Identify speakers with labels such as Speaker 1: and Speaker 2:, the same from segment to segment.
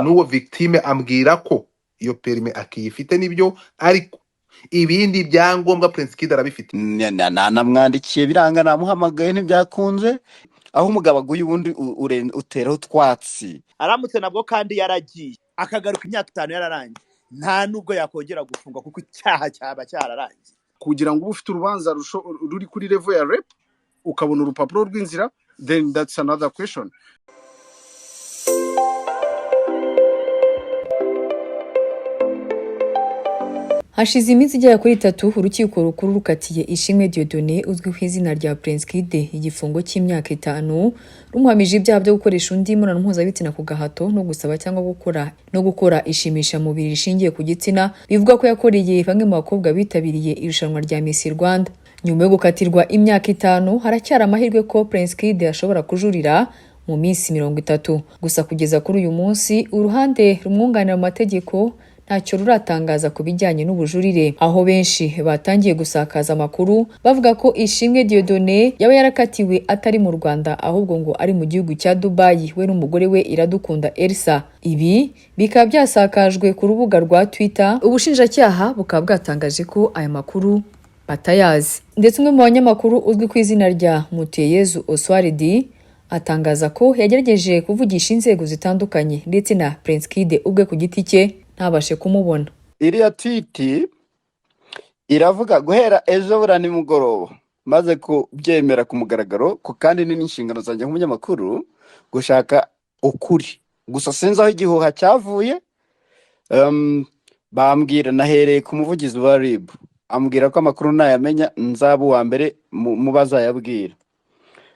Speaker 1: N'uwo victime ambwira ko iyo permis akiyifite nibyo, ariko ibindi byangombwa Prince Kid arabifite.
Speaker 2: Namwandikiye biranga, namuhamagaye ntibyakunze. Aho umugabo aguye ubundi uteraho utwatsi.
Speaker 3: Aramutse nabwo kandi yaragiye akagaruka imyaka 5 yararangiye, nta nubwo yakongera gufungwa kuko icyaha cyaba cyararangiye.
Speaker 4: Kugira ngo ube ufite urubanza ruri kuri level ya rep, ukabona urupapuro rw'inzira, then that's another question.
Speaker 5: Hashize iminsi igera kuri 3 urukiko rukuru rukatiye Ishimwe Dieudonné uzwi ku izina rya Prince Kid igifungo cy'imyaka 5, rumuhamije ibyaha byo gukoresha undi imibonano mpuzabitsina ku gahato no gusaba cyangwa gukora no gukora ishimisha mubiri rishingiye ku gitsina, bivuga ko yakoreye bamwe mu bakobwa bitabiriye irushanwa rya Miss Rwanda. Nyuma yo gukatirwa imyaka 5, haracyari amahirwe ko Prince Kid ashobora kujurira mu minsi 30. Gusa kugeza kuri uyu munsi uruhande rumwunganira mu mategeko ntacyo ruratangaza ku bijyanye n'ubujurire, aho benshi batangiye gusakaza amakuru bavuga ko Ishimwe Dieudonné yaba yarakatiwe atari mu Rwanda, ahubwo ngo ari mu gihugu cya Dubai we n'umugore we Iradukunda Elsa. Ibi bikaba byasakajwe ku rubuga rwa Twitter, ubushinjacyaha bukaba bwatangaje ko aya makuru batayazi. Ndetse umwe mu banyamakuru uzwi ku izina rya Mutuyeyezu Oswald atangaza ko yagerageje kuvugisha inzego zitandukanye ndetse na Prince Kid ubwe ku giti cye ntabashe kumubona.
Speaker 2: Iriya twiti iravuga guhera ejo buriya nimugoroba maze kubyemera ku mugaragaro, ko kandi ni n'inshingano zanjye nk'umunyamakuru gushaka ukuri. Gusa sinzi aho igihuha cyavuye. Bambwira nahereye ku muvugizi wa RIB, ambwira ko amakuru nayamenya nzaba uwa mbere mu bazayabwira.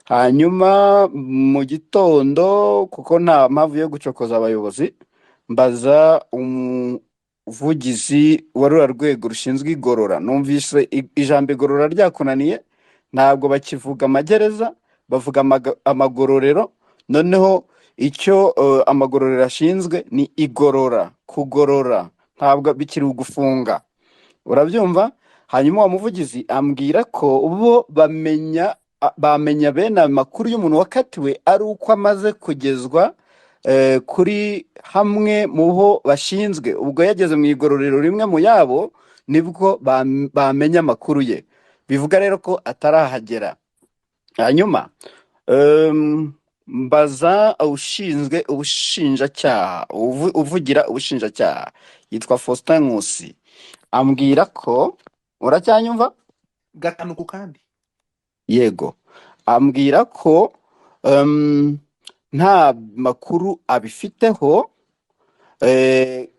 Speaker 2: Hanyuma mu gitondo, kuko nta mpamvu yo gucokoza abayobozi, mbaza umuvugizi wa ruriya rwego rushinzwe igorora. Numvise ijambo igorora ryakunaniye, ntabwo bakivuga amagereza, bavuga amagororero. Noneho icyo amagororero ashinzwe ni igorora, kugorora, ntabwo bikiri ugufunga, urabyumva. Hanyuma uwo muvugizi ambwira ko bo bamenya bene amakuru y'umuntu wakatiwe ari uko amaze kugezwa kuri hamwe mu bo bashinzwe. Ubwo yageze mu igororero rimwe mu yabo, nibwo bamenya amakuru ye. Bivuga rero ko atarahagera. Hanyuma mbaza ushinzwe ubushinjacyaha, uvugira ubushinjacyaha, yitwa Faustin Nkusi, ambwira ko, uracyanyumva?
Speaker 1: 5 ku kandi.
Speaker 2: Yego, ambwira ko nta makuru abifiteho,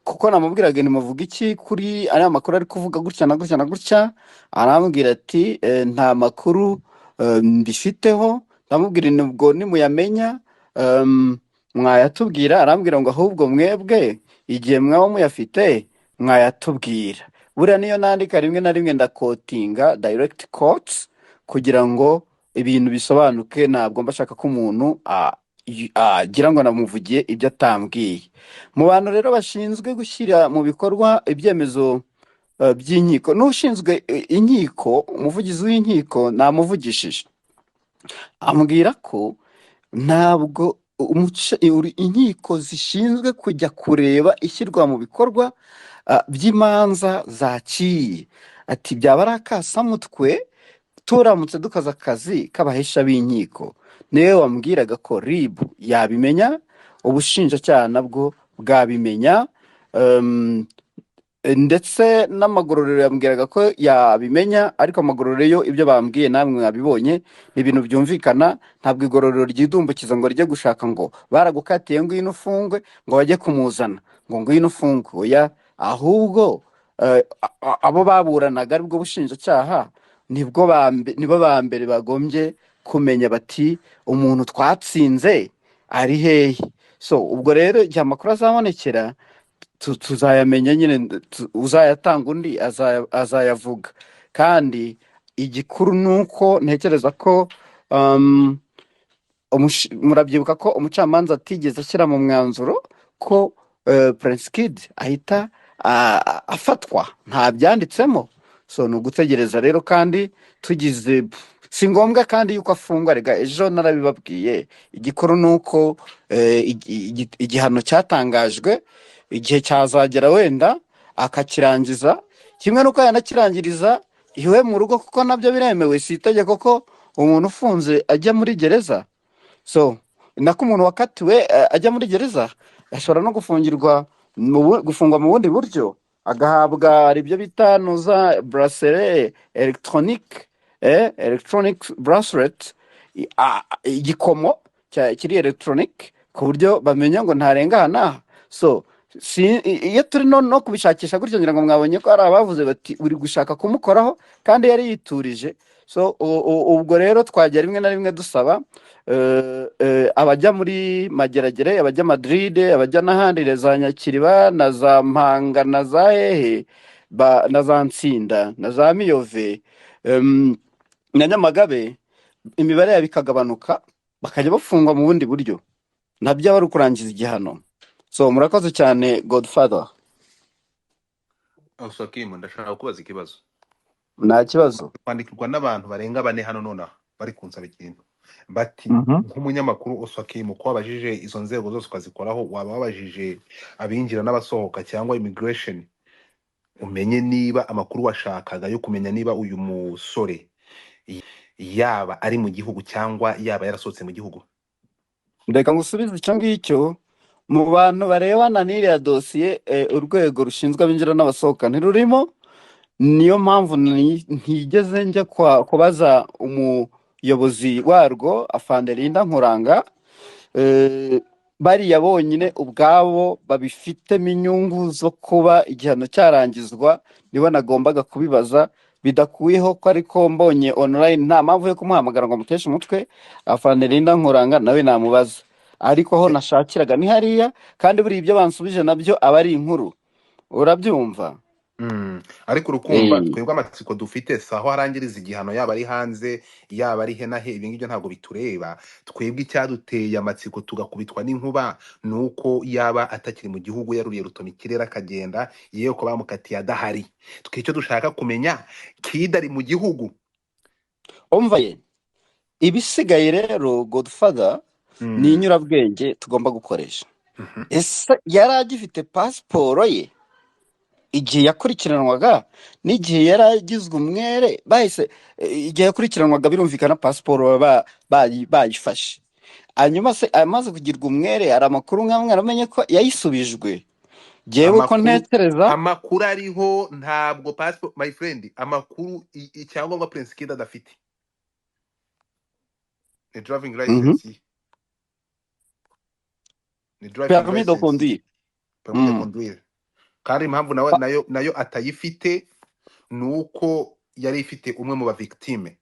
Speaker 2: kuko namubwiraga ntimuvuga iki kuri ariya makuru ari kuvuga gutya na gutya na gutya. Arambwira ati nta makuru mbifiteho. Ndamubwira nti ubwo nimuyamenya mwayatubwira. Arambwira ngo ahubwo mwebwe igihe mwaba muyafite mwayatubwira. Buriya niyo nandika rimwe na rimwe ndakotinga direct quotes kugira ngo ibintu bisobanuke. Ntabwo mba nshaka ko umuntu agira ngo namuvugiye ibyo atambwiye. Mu bantu rero bashinzwe gushyira mu bikorwa ibyemezo by'inkiko, n'ushinzwe inkiko, umuvugizi w'inkiko, namuvugishije ambwira ko ntabwo inkiko zishinzwe kujya kureba ishyirwa mu bikorwa by'imanza zaciye. Ati byaba ari akasamutwe turamutse dukoze akazi k'abahesha b'inkiko. Niwe wambwiraga ko RIB yabimenya, ubushinjacyaha nabwo bwabimenya, ndetse n'amagororero yambwiraga ko yabimenya. Ariko amagororero yo ibyo bambwiye namwe mwabibonye, ni ibintu byumvikana. Ntabwo igororero ryidumbukiza ngo rijye gushaka ngo baragukatiye ngwino ufungwe, ngo bajye kumuzana ngo ngwino ufungwe. Oya, ahubwo abo baburanaga aribwo bushinjacyaha nibwo nibo ba mbere bagombye kumenya bati umuntu twatsinze ari hehe. So ubwo rero igihe amakuru azabonekera tuzayamenya nyine, uzayatanga undi azayavuga. Kandi igikuru ni uko ntekereza ko murabyibuka ko umucamanza atigeze ashyira mu mwanzuro ko Prince Kid ahita afatwa, nta byanditsemo. So ni ugutegereza rero, kandi tugize Si ngombwa kandi yuko afungwa. Rega ejo narabibabwiye, igikuru ni uko igihano cyatangajwe, igihe cyazagera wenda akakirangiza, kimwe n'uko yanakirangiriza iwe mu rugo, kuko nabyo biremewe. Si itegeko ko umuntu ufunze ajya muri gereza. So nako umuntu wakatiwe ajya muri gereza, ashobora no gufungirwa gufungwa mu bundi buryo, agahabwa hari ibyo bita nuza bracelet électronique, electronic bracelet, igikomo kiri electronic, ku buryo bamenya ngo ntarenga aha n'aha. So si iyo turi no kubishakisha gutyo, ngira ngo mwabonye ko hari abavuze bati uri gushaka kumukoraho kandi yari yiturije. So ubwo rero twajya rimwe na rimwe dusaba abajya muri Mageragere, abajya Madrid, abajya n'ahandi za Nyakiriba na za Mpanga na za hehe na za Nsinda na za Miyove, na Nyamagabe, imibare yabo ikagabanuka, bakajya bafungwa mu bundi buryo, nabyo aba ari ukurangiza igihano. So murakoze cyane, Godfather.
Speaker 1: Oswakim, ndashaka kubaza ikibazo.
Speaker 2: Nta kibazo.
Speaker 1: Kwandikirwa n'abantu barenga bane hano nonaha bari kunsaba ikintu, bati nk'umunyamakuru Oswakim, ko wabajije izo nzego zose ukazikoraho, waba wabajije abinjira n'abasohoka cyangwa immigration, umenye niba amakuru washakaga yo kumenya niba uyu musore yaba ari mu gihugu cyangwa yaba yarasohotse mu gihugu.
Speaker 2: Reka ngusubize icyo ngicyo. Mu bantu barebana n'iriya dosiye, urwego rushinzwe abinjira n'abasohoka ntirurimo. Niyo mpamvu ntigeze njya kubaza umuyobozi warwo, Afande Linda Nkuranga. Bariya bonyine ubwabo babifitemo inyungu zo kuba igihano cyarangizwa, nibo nagombaga kubibaza. Bidakuyeho ko ariko mbonye online nta mpamvu yo kumuhamagara ngo muteshe umutwe. Afande Linda Nkuranga nawe namubaza, ariko aho nashakiraga ni hariya, kandi buriya ibyo bansubije nabyo aba ari inkuru, urabyumva?
Speaker 1: Ariko urukumva twebwe amatsiko dufite si aho arangiriza igihano, yaba ari hanze, yaba ari he na he, ibyo ngibyo ntabwo bitureba. Twebwe icyaduteye amatsiko tugakubitwa n'inkuba ni uko yaba atakiri mu gihugu, yaruriye rutoma ikirere akagenda, yewe ko bamukatiye adahari. Twe icyo dushaka kumenya, Kid ari mu gihugu?
Speaker 2: Umva ye, ibisigaye rero, Godfather, ni inyurabwenge tugomba gukoresha. Ese yari agifite pasiporo ye igihe yakurikiranwaga n'igihe yari agizwe umwere? Bahise igihe yakurikiranwaga, birumvikana pasiporo baba bayifashe. Hanyuma se amaze kugirwa umwere, hari amakuru nk'amwe aramenye ko yayisubijwe? Jyewe uko
Speaker 1: Amakuru
Speaker 2: ntekereza,
Speaker 1: amakuru ariho, ntabwo passport, my friend, amakuru icyangombwa Prince Kid adafite ni driving license ye, ni driving
Speaker 2: permis de
Speaker 1: license ye,
Speaker 2: conduire.
Speaker 1: Permis de conduire. Kandi impamvu nawe nayo atayifite ni uko yari ifite umwe mu ba victime.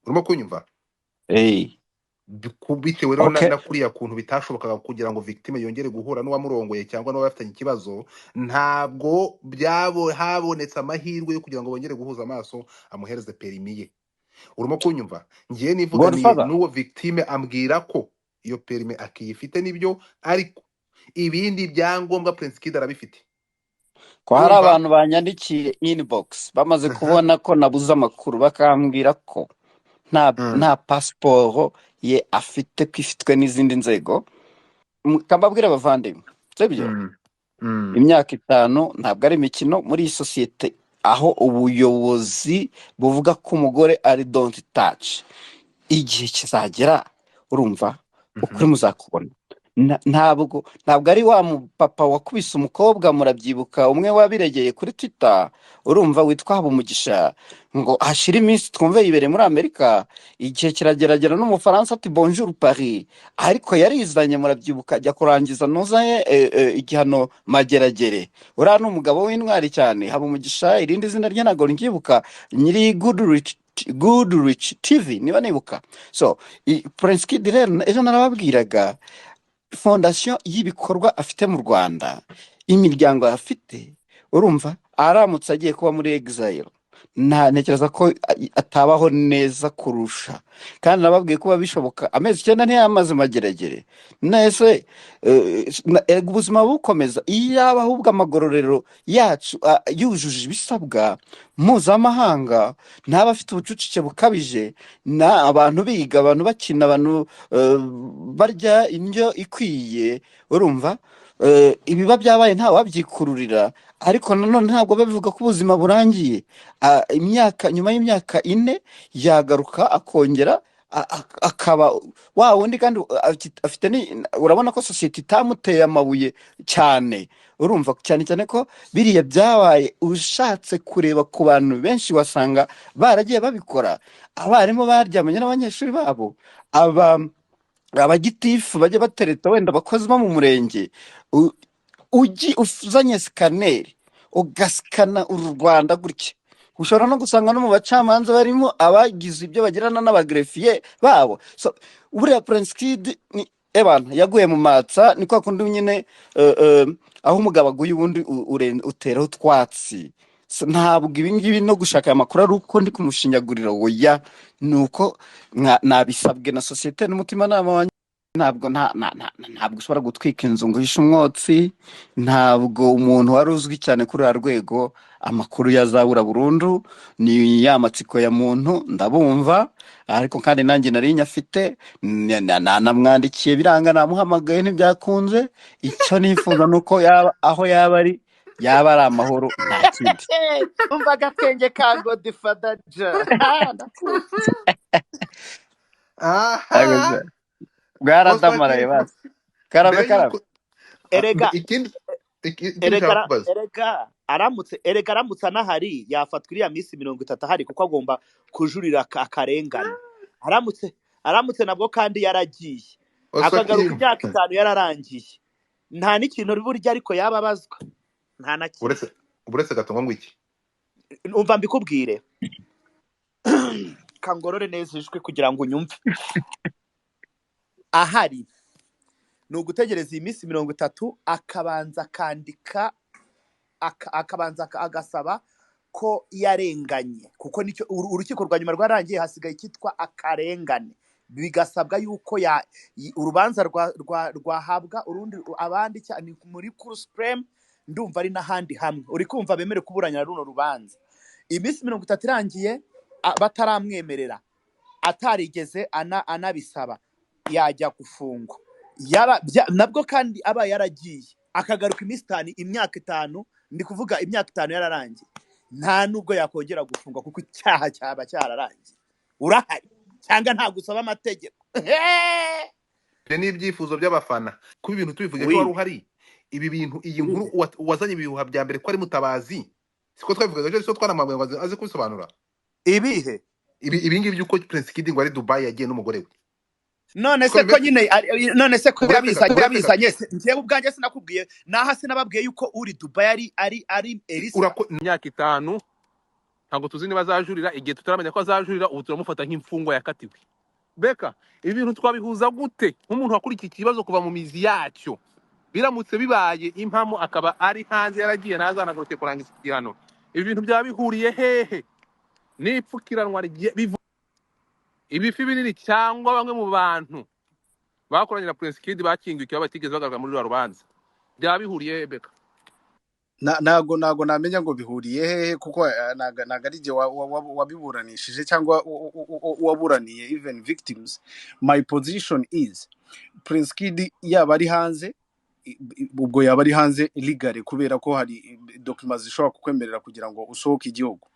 Speaker 1: Urimo kunyumva? Bitewe rero na kuriya kuntu bitashobokaga kugira ngo victime yongere guhura n'uwamurongoye cyangwa n'uwo bafitanye ikibazo, ntabwo byabo habonetse amahirwe yo kugira ngo bongere guhuza amaso amuhereze perimi ye. Urimo kunyumva? Ngiye nivuganiye
Speaker 2: Godfather,
Speaker 1: n'uwo victime, ambwira ko iyo perimi akiyifite nibyo, ariko ibindi byangombwa Prince Kid arabifite.
Speaker 2: Ko hari
Speaker 1: Urumva?
Speaker 2: abantu banyandikiye inbox bamaze kubona ko nabuze amakuru, bakambwira ko nta nta pasiporo ye afite, ko ifitwe n'izindi nzego. Kambabwira abavandimwe, sibyo? Imyaka 5 ntabwo ari imikino muri iyi sosiyete, aho ubuyobozi buvuga ko umugore ari don't touch. Igihe kizagera, urumva, ukuri muzakubona. Ntabwo ari wa mupapa wakubise umukobwa, murabyibuka, umwe wabiregeye kuri Twitter, urumva, witwa Habumugisha, ngo hashire iminsi twumve yibereye muri Amerika. Igihe kirageragera n'Umufaransa ati "Bonjour Paris", ariko yarizanye, murabyibuka, ajya kurangiza nuza ye igihano Mageragere. Uriya ni umugabo w'intwari cyane, Habumugisha, irindi zina rye ntabwo ndyibuka, nyiri Good Rich TV niba nibuka. So Prince Kid rero, ejo narababwiraga fondation y'ibikorwa afite mu Rwanda, imiryango afite, urumva, aramutse agiye kuba muri exile. Nta ntekereza ko atabaho neza kurusha, kandi nababwiye kuba bishoboka amezi 9 ntiyamaze Mageragere. Nese erega ubuzima bukomeza. Iyo yaba ahubwo amagororero yacu yujuje ibisabwa mpuzamahanga, ntaba afite ubucucike bukabije, na abantu biga, abantu bakina, abantu barya indyo ikwiye, urumva ibiba byabaye nta wabyikururira. Ariko nanone ntabwo babivuga ko ubuzima burangiye. Imyaka, nyuma y'imyaka 4 yagaruka akongera akaba wa wundi, kandi afite urabona ko sosiyete itamuteye amabuye cyane. Urumva cyane cyane ko biriya byabaye, ushatse kureba ku bantu benshi wasanga baragiye babikora: abarimu baryamanye n'abanyeshuri babo, abagitifu bajya batereta wenda abakozi bo mu murenge. Ugi uzanye scanner ugasikana uru Rwanda gutya, ushobora no gusanga no mu bacamanza barimo abagize ibyo bagirana n'abagreffier babo. So buriya Prince Kid ni ebana yaguye mu matsa, ni kwa kundi nyine aho umugabo aguye ubundi uteraho utwatsi. So, ntabwo ibi ngibi no gushaka aya makuru ari uko ndi kumushinyagurira, oya, ni uko nabisabwe na sosiyete n'umutimanama wanjye. Ntabwo ntabwo ushobora gutwika inzu ngo uhishe umwotsi. Ntabwo umuntu wari uzwi cyane kuri uriya rwego amakuru yazabura burundu. Ni ya matsiko ya muntu, ndabumva, ariko kandi nanjye nari nyafite. Namwandikiye biranga, namuhamagaye ntibyakunze. Icyo nifuza ni uko yaba aho yaba ari, yaba ari amahoro, nta kindi.
Speaker 3: Umva agatwenge ka Godfather ja. Ndakuzi.
Speaker 1: Aha.
Speaker 2: Bwaradamaraye
Speaker 1: Oswakim,
Speaker 2: basi, karame.
Speaker 1: Mbere
Speaker 2: Karame.
Speaker 1: yuko
Speaker 3: Erega
Speaker 1: ikindi
Speaker 3: erega
Speaker 1: nshaka kubaza.
Speaker 3: Erega aramutse anahari yafatwa iriya minsi 30 ahari, kuko agomba kujurira akarengane. Aramutse nabwo kandi yaragiye akagaruka
Speaker 1: Oswakim,
Speaker 3: imyaka 5 yararangiye, nta n'ikintu burya ariko yaba abazwa, nta na kimwe.
Speaker 1: Uretse gato ngo iki?
Speaker 3: Umva mbikubwire, kangorore neza ijwi kugira ngo unyumve. Ahari ni ugutegereza iyi minsi 30, akabanza akandika, akabanza agasaba ko yarenganye, kuko nicyo urukiko rwa nyuma rwarangiye, hasigaye icyitwa akarengane, bigasabwa yuko urubanza rwahabwa urundi abandi ni muri Cour Supreme, ndumva ari n'ahandi hamwe uri kumva bemere kuburanira runo rubanza. Iminsi 30 irangiye bataramwemerera, atarigeze anabisaba, yajya gufungwa. Nabwo kandi aba yaragiye akagaruka iminsi 5, imyaka 5, ndi kuvuga imyaka 5 yararangiye, nta nubwo yakongera gufungwa, kuko icyaha cyaba cyararangiye. Urahari cyangwa ntabwo usaba amategeko.
Speaker 1: Ibyo ni ibyifuzo by'abafana. Kuba ibintu tubivuge ko wari uhari, ibi bintu, iyi nkuru, uwazanye ibihuha bya mbere ko ari Mutabazi, siko twabivugaga ejo? Siko twanamuhamagaye ngo aze kubisobanura?
Speaker 3: Ibihe?
Speaker 1: Ibi ngibi by'uko Prince Kid ngo ari Dubai yagiye n'umugore we.
Speaker 3: None
Speaker 1: Siko
Speaker 3: se ko
Speaker 1: bimeze?
Speaker 3: nyine none se ko
Speaker 1: Uretse
Speaker 3: yabizanye
Speaker 1: gato, uretse gato.
Speaker 3: Yabizanye se, njyewe ubwanjye sinakubwiye naha, sinababwiye yuko uri Dubai ari Elisa?
Speaker 1: Imyaka 5 ntabwo tuzi niba azajurira. Igihe tutaramenya ko azajurira, ubu turamufata nk'imfungwa yakatiwe. Beka ibi bintu twabihuza gute nk'umuntu wakurikiye ikibazo kuva mu mizi yacyo? Biramutse bibaye impamo akaba ari hanze yaragiye, ntazanagaruke kurangiza igihano, ibi bintu byaba bihuriye hehe n'ipfukiranwa ibifi binini cyangwa bamwe mu bantu bakoranye na Prince Kid bakingiwe ikibaba batigeze bagaragara muri ruriya rubanza? Byaba bihuriye hehe, Beka?
Speaker 4: Ntago namenya ngo bihuriye hehe, kuko ntago ari jye wabiburanishije cyangwa waburaniye even victims. My position is Prince Kid yaba ari hanze, ubwo yaba ari hanze legally, kubera ko hari documents zishobora kukwemerera kugira ngo usohoke igihugu.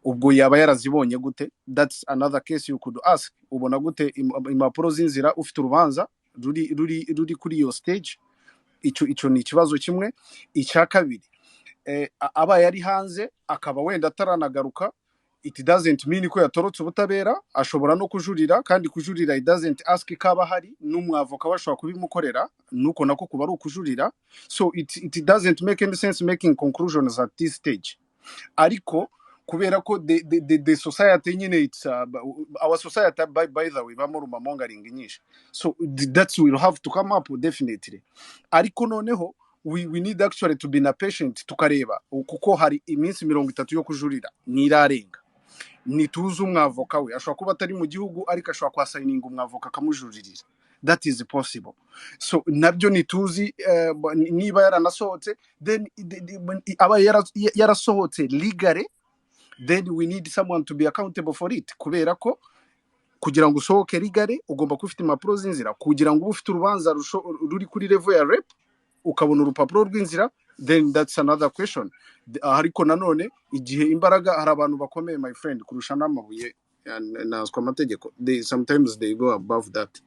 Speaker 4: Ubwo yaba yarazibonye gute? That's another case you could ask. Ubona gute impapuro z'inzira ufite urubanza ruri kuri iyo stage? Icyo ni ikibazo kimwe. Icya kabiri, abaye ari hanze akaba wenda ataranagaruka, it doesn't mean ko yatorotse ubutabera. Ashobora no kujurira, kandi kujurira it doesn't ask ko aba ahari, n'umwavoka bashobora kubimukorera, nuko nako kuba ari ukujurira. So it doesn't make any sense making conclusions at this stage. Ariko kubera ko the society nyine, it's our society, by the way, bamo rumor mongering nyinshi, so that will have to come up definitely. Ariko noneho We need actually to be na patient, tukareba kuko hari iminsi 30 yo kujurira ntirarenga. Ntituzi umwavoka we, ashobora kuba atari mu gihugu, ariko ashobora kuhasigninga umwavoka akamujuririra. That is possible. So nabyo ntituzi niba yaranasohotse. Then aba yarasohotse legally, then we need someone to be accountable for it, kubera ko kugira ngo usohoke legally ugomba kuba ufite impapuro z'inzira. Kugira ngo ube ufite urubanza ruri kuri level ya rape, ukabona urupapuro rw'inzira, then that's another question. Ariko nanone igihe imbaraga, hari abantu bakomeye, my friend, kurusha n'amabuye nazwa amategeko. They sometimes they go above that.